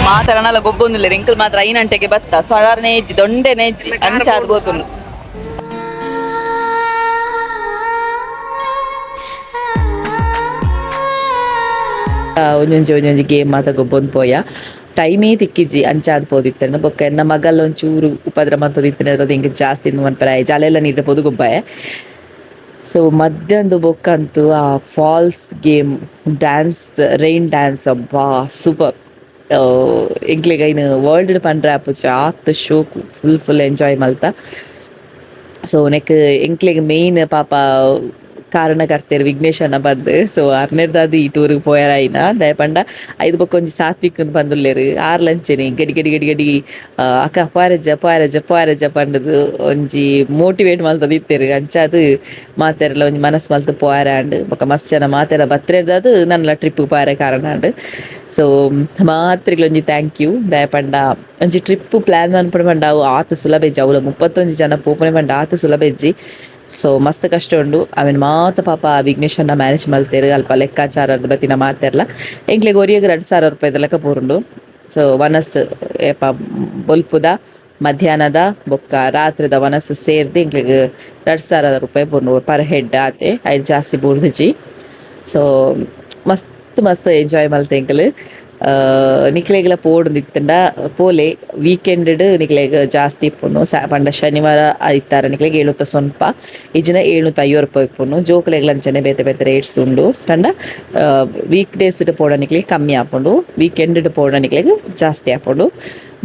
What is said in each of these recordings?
ಮಾತರನಲ್ಲ ಗೊಬ್ಬೊಂದಿಲ್ಲ wrinkle ಮಾತ್ರ ಐನಂಟೆಗೆ ಬತ್ತ ಸೊಳಾರ್ನೆ ಇಜ್ಜಿ ದೊಂಡೆನೆ ಇಜ್ಜಿ ಅಂಚಾದ್ ಗೋತುಂಡು. ಒಂಜೊಂಜಿ ಒಂಜೊಂಜಿ ಗೇಮ್ ಮಾತ ಗೊಬ್ಬೊಂದು ಪೋಯ ಟೈಮೇ ತಿಕ್ಕಿಜ್ಜಿ ಅಂಚಾದ್ ಪೋದಿತ್ತಂಡ ಬೊಕ್ಕ ಎನ್ನ ಮಗಲ್ ಒಂಚೂರು ಉಪದ್ರ ಮಂತೊದಿತ್ತಿನ ಇಂಕ್ ಜಾಸ್ತಿ ಮನ್ಪೆರೆ ಜಾಲೆಲ್ಲ ನೀರು ಪೋದು ಗೊಬ್ಬಾಯ. ಸೊ ಮಧ್ಯಾಹ್ನದ ಬೊಕ್ಕಂತೂ ಆ falls game dance rain dance ಅಬ್ಬಾ ಸೂಪರ್. ಎಂಕ್ಲೆಗ್ ಐನ್ ವರ್ಲ್ಡ್ ಪಂಡ್ರೆ ಆಪುಜಿ ಆತ್ ಶೋಕು ಫುಲ್ ಫುಲ್ ಎಂಜಾಯ್ ಮಲ್ತ. ಸೊ ನೆಕ್ ಎಂಕ್ಲೆಗ್ ಮೇಯ್ನ್ ಪಾಪ ಕಾರಣಕರ್ತೆರ್ ವಿಘ್ನೇಶನ ಬಂದ್. ಸೊ ಅರ್ನೆರ್ದಾದ್ ಈ ಟೂರ್ಗ್ ಪೋಯರಾಯಿನ ದಾಯೆ ಪಂಡ ಐದು ಬೊಕ್ಕ ಒಂಜಿ ಸಾತ್ವಿಕ್ ಪಂದುಲ್ಲೆರ್ ಆರ್ ಲಂಚೆನೆ ಗಡಿ ಗಡಿ ಗಡಿ ಗಡಿ ಅಕ್ಕ ಪೋಯರಜ್ಜ ಪೋಯರಜ್ಜ ಪೋಯರಜ್ಜ ಪಂಡುದು ಒಂಜಿ ಮೋಟಿವೇಟ್ ಮಲ್ತೊಂದಿತ್ತೆರ್. ಅಂಚಾದ್ ಮಾತೆರ್ಲ ಒಂಜಿ ಮನಸ್ ಮಲ್ತ್ ಪೋಯರಾಂಡ್ ಬೊಕ್ಕ ಮಸ್ತ್ ಜನ ಮಾತೆರ ಬತ್ರೆರ್ದಾದ್ ನನ್ಲ ಟ್ರಿಪ್ ಪೋಯರೆ ಕಾರಣ ಆಂಡ್. ಸೊ ಮಾತ್ರೆಗ್ಲ ಒಂಜಿ thank you. ದಾಯೆ ಪಂಡ ಒಂಜಿ ಟ್ರಿಪ್ ಪ್ಲಾನ್ ಮನ್ಪುನ ಪಂಡ ಅವು ಆತ್ ಸುಲಭ ಇಜ್ಜಿ, ಅವುಲ 31 ಜನ ಪೋಪುನೆ ಪಂಡ ಆತ್ ಸುಲಭ ಇಜ್ಜಿ. ಸೊ ಮಸ್ತ್ ಕಷ್ಟ ಉಂಡು. ಅವೆನ್ ಮಾತ ಪಾಪ ವಿಘ್ನೇಶನ್ನ ಮ್ಯಾನೇಜ್ ಮಲ್ತೆರ್ ಅಲ್ಪ ಲೆಕ್ಕಾಚಾರ ಬತ್ತಿನ ಮಾತೆರ್ಲ ಎಂಕ್ಲೆಗ್ ಒರಿಯಗ್ 2000 ರೂಪಾಯಿದ ಲೆಕ್ಕ ಪೂರುಂಡು. ಸೊ ವನಸ್ ಏಪ ಬೊಲ್ಪುದ ಮಧ್ಯಾಹ್ನದ ಬೊಕ್ಕ ರಾತ್ರಿದ ವನಸ್ ಸೇರ್ದ್ ಎಂಕ್ಲೆಗ್ 2000 ರೂಪಾಯಿ ಪೂರುಂಡು ಪರ್ ಹೆಡ್ ಆತೆ, ಐದು ಜಾಸ್ತಿ ಬೂರ್ದುಜಿ. ಸೊ ಮಸ್ತ್ ಮಸ್ತ್ ಎಂಜಾಯ್ ಮಲ್ತೆ ಎಂಕುಲು. ನಿಕ್ಲೆಗ್ಲ ಪೋಡುಂದಿತ್ತಂಡ ಪೋಲೆ ವೀಕೆಂಡ್ ನಿಕ್ಲೆಗ್ ಜಾಸ್ತಿ ಇಪ್ಪುನು. ಪಂಡ ಶನಿವಾರ ಐತಾರ ನಿಕ್ಲೆಗ್ 750 ಇಜ್ಜಿಂಡ 750 ರೂಪಾಯಿ ಇಪ್ಪುನು. ಜೋಕುಲೆಗ್ಲ ಅಂಚನೆ ಬೇತೆ ಬೇತೆ ರೇಟ್ಸ್ ಉಂಡು. ಪಂಡ ವೀಕ್ ಡೇಸ್ ಪೋಡ ನಿಕ್ಲೆಗ್ ಕಮ್ಮಿ ಆಪುಂಡು, ವೀಕೆಂಡ್ ಪೋಡ ನಿಕ್ಲೆಗ್ ಜಾಸ್ತಿ ಆಪುಂಡು.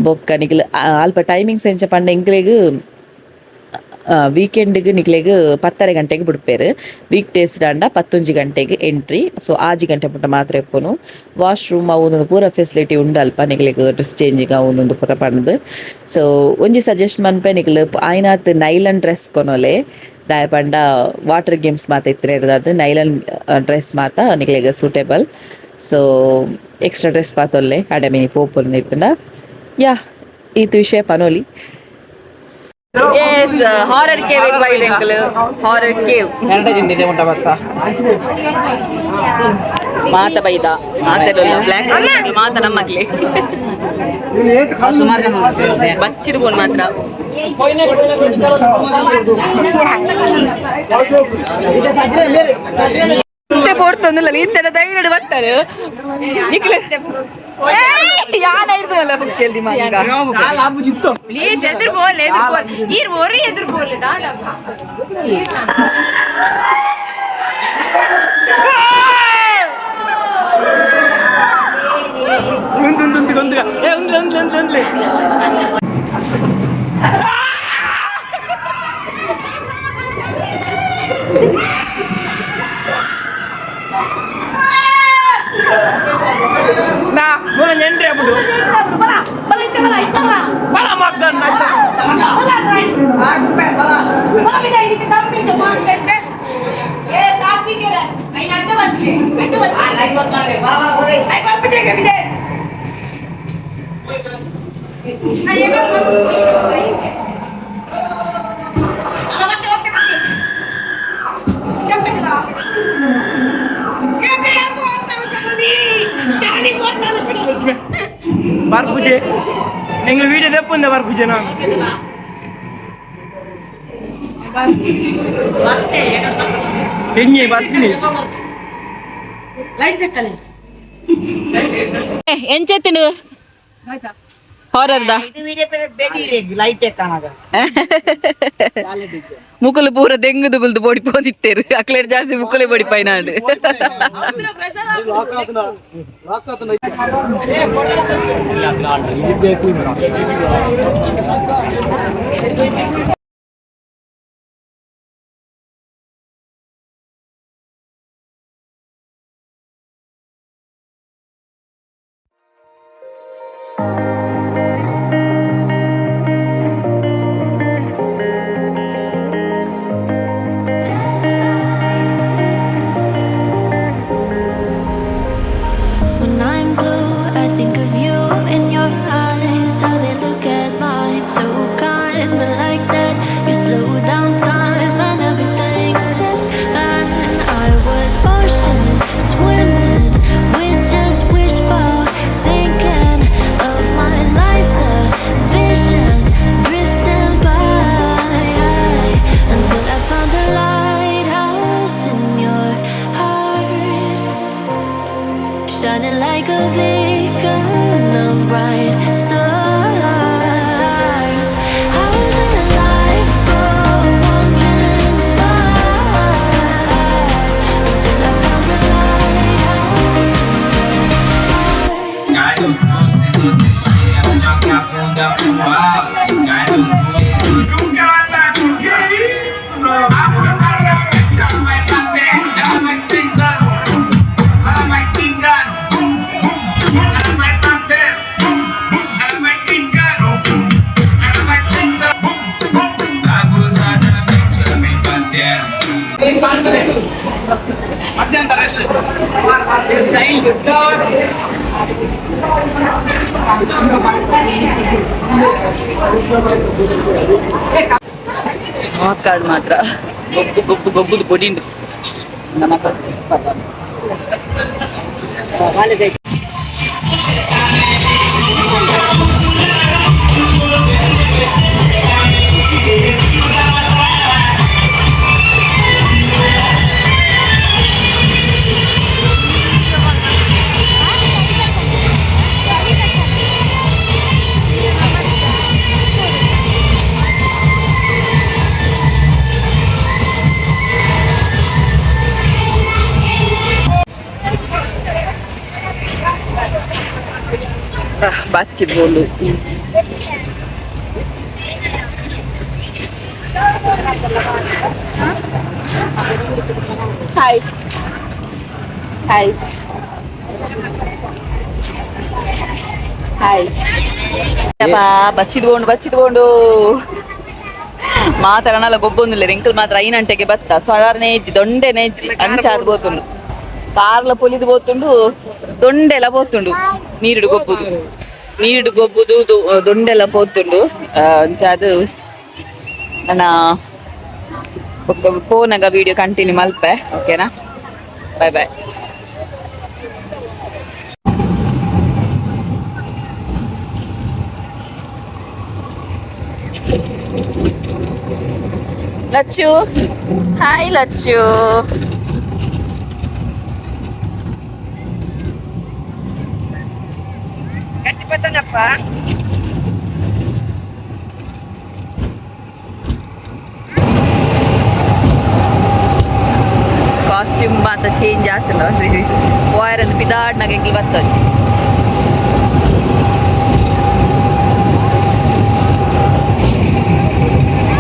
ಬೊಕ್ಕ ನಿಕ್ಲ್ ಅಲ್ಪ ಟೈಮಿಂಗ್ಸ್ ಎಂಚ ಪಂಡ ಎಂಕ್ಲೆಗ್ ವೀಕೆಂಡ್ಗ್ ನಿಕ್ಲೆಗ್ 10:30 ಗಂಟೆಗೆ ಬುಡ್ಪೆರ್. ವೀಕ್ ಡೇಸ್ ಡಾಂಡ 11 ಗಂಟೆಗೆ ಎಂಟ್ರಿ. ಸೊ 6 ಗಂಟೆ ಮುಟ್ಟ ಮಾತ್ರ ಇಪ್ಪುನು. ವಾಶ್ರೂಮ್ ಅವು ಪೂರ ಫೆಸಿಲಿಟಿ ಉಂಡು ಅಲ್ಪ ನಿಕ್ಲೆಗ್ ಡ್ರೆಸ್ ಚೇಂಜಿಂಗ್ ಅವು ಉಂದು ಪೂರ ಪಂದ್. ಸೊ ಒಂಜಿ ಸಜೆಸ್ಟ್ ಮನ್ಪೆ ನಿಕ್ಲು ಆಯ್ನಾತ್ ನೈಲನ್ ಡ್ರೆಸ್ ಕೊನೊಲೆ. ದಾಯೆ ಪಂಡ ವಾಟರ್ ಗೇಮ್ಸ್ ಮಾತ ಇತ್ತಿನೆಡ್ದಾದ್ ನೈಲನ್ ಡ್ರೆಸ್ ಮಾತ ನಿಕ್ಲೆಗ್ ಸೂಟೇಬಲ್. ಸೊ ಎಕ್ಸ್ಟ್ರಾ ಡ್ರೆಸ್ ಪಾತೊಲ್ಲೆ ಅಡೆ ಮಿನಿ ಪೋಪುನ ಇತ್ತುಂಡ. ಯಾ ಈತ್ ವಿಷಯ ಪನೊಲಿ. ಎಸ್ ಹಾರರ್ ಕೇವ್ ಬೈದೆ ಅಂಕಲ್, ಹಾರರ್ ಕೇವ್ ಮಾತ ಬೈದ ಮಾತೆಲ್ಲ ಬ್ಲ್ಯಾಕ್ ಮಾತ ನಮ್ಮಕ್ಲೆ ಬಚ್ಚಿದ ಬೋನ್ ಮಾತ್ರ. ಪೋಡ್ತೊಂದಿಲ್ಲ ಇಂತೆನ ಧೈರ್ಯ ಬರ್ತಾರೆ ನಿಕ್ಲೆ ಯಾನಾಯ್ತು ಬುಕ್ಕೇಲ್ದಿ ಮಂಗ. ಪ್ಲೀಸ್ ಎದುರು ಬೋಲ್ ಎದುರು ಬೋಲ್ ಈರ್ ಒರಿ ಎದುರು ಬೋಲ್ ದಾದಪ್ಪ. ಒಂದು ಒಂದು ಒಂದು ಒಂದು ಏ ಒಂದು ಒಂದು ಒಂದು ಒಂದು ನಾ ಮೂಲ ಎಂಟ್ರಿ ಆಗ್ಬಿಡು ಬಲ ಮಗ್ಗನ್. ಬರ್ಪುಜೆ ಎಂಗ್ಲ ವೀಡಿಯೋ ತೆಪ್ಪುಂದ ಬರ್ಪುಜೆ ನಾನು ಎಂಜೆ ಬರ್ತೀನಿ. ಎಂಚೆತ್ತಿನ ಹಾರರ್ದ ಮುಕುಲು ಪೂರ ದೆಂಗು ದುಗುಲ್ದು ಬೋಡಿ ಪೋದಿತ್ತೇರು ಅಕ್ಲೇರ್ ಜಾಸ್ತಿ ಮುಕ್ಕುಲೆ ಬೋಡಿ ಪೈನಾಡು. ಸಾಕಾಡ್ ಮಾತ್ರ ಗೊಬ್ಬು ಗೊಬ್ಬು ಗೊಬ್ಬುದು ಪೊಡಿಂಡು ನಮ್ಮ. ಬಚ್ಚಿ ಬೋಲು. Hi hi hi. ಬಚ್ಚಿದ್ಕೊಂಡು ಬಚ್ಚಿದ್ಕೊಂಡು ಮಾತ್ರ ಗೊಬ್ಬೊಂದಿಲ್ಲ. ರಿಂಕಲ್ ಮಾತ್ರ ಐನಂಟೆಗೆ ಬತ್ತ ಸೊಳರ್ನೆ ಇಜ್ಜಿ, ದೊಂಡೆನೆ ಇಜ್ಜಿ. ಅಂಚಾದ್ ಬೋತುಂಡು, ಕಾರ್ಲ ಪೊಲಿದು ಬೋತುಂಡು, ದೊಂಡೆಲ ಪೋತುಂಡು. ನೀರುಡು ಗೊಬ್ಬುದು, ನೀರುಡು ಗೊಬ್ಬುದು, ದೊಂಡೆಲ ಪೋತುಂಡು. ಅಂಚಾದ್ ನನ್ನ ಫೋನಾಗ ವಿಡಿಯೋ ಕಂಟಿನ್ಯೂ ಮಲ್ಪೆ, ಓಕೆನಾ? Bye bye. Lachchu, hi Lachchu. Costume ಮಾತ ಚೇಂಜ್ ಆಗ್ತದೆ. ವಾಯರ್ ಪಿದಾಡ್ನಾಗ ಎಂಗ್ಲು ಬರ್ತದೆ.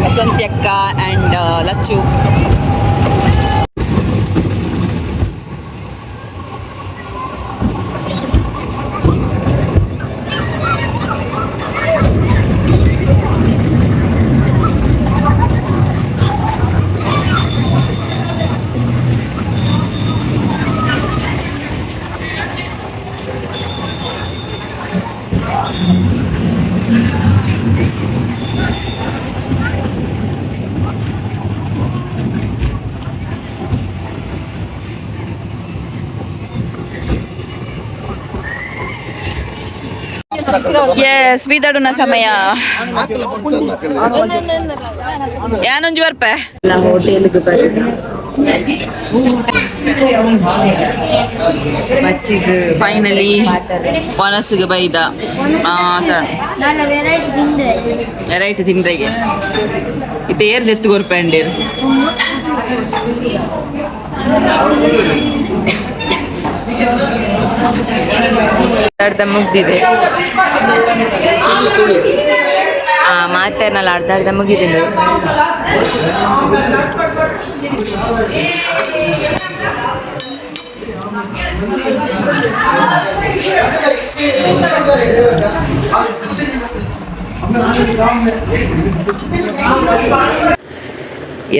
ವಸಂತಿ ಅಕ್ಕ and Lachchu. S, ಬೀದಡುನ ಸಮಯ. ಯಾನೊಂಜಿ ಬರ್ಪೆ. ಹೋಟೆಲ್ಗೆ ಬಚ್ಚಿಗ್ ಫೈನಲಿ ಒನಸ್ಗೆ ಬೈದ. ವೆರೈಟಿ ತಿಂದ್ರೆಗೆ ಇತ್ತೆ ಏರ್ ದೆತ್ತು ಕೊರ್ಪಂಡೇರು. ಅರ್ಧ ಮುಗ್ದಿದೆ. ಆ ಮಾತೇನಲ್ಲ, ಅರ್ಧ ಅರ್ಧ ಮುಗಿದೆ.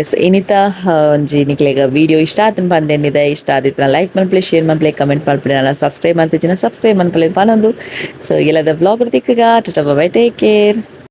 ಎಸ್, ಇನ್ನಿತ ಒಂಜಿ ನಿಕ್ಲೆಗ ವಿಡಿಯೋ ಇಷ್ಟ ಆತನ ಬಂದೇನಿದೆ. ಇಷ್ಟ ಆದಿತ್ತು ಲೈಕ್ ಮನ್ಪ್ಲೆ, ಶೇರ್ ಮನ್ಪ್ಲೆ, ಕಮೆಂಟ್ ಮನ್ಪ್ಲೆ. ನಾನು ಸಬ್ಸ್ಕ್ರೈಬ್ ಮಾಡ್ತಿದ್ದೀನಿ, ಸಬ್ಸ್ಕ್ರೈಬ್ ಮನ್ಪಲೆ ಪನೊಂದು. ಸೊ ಎಲ್ಲದ blog ತಿಕ್ಕಗ. Tata, bye, take care.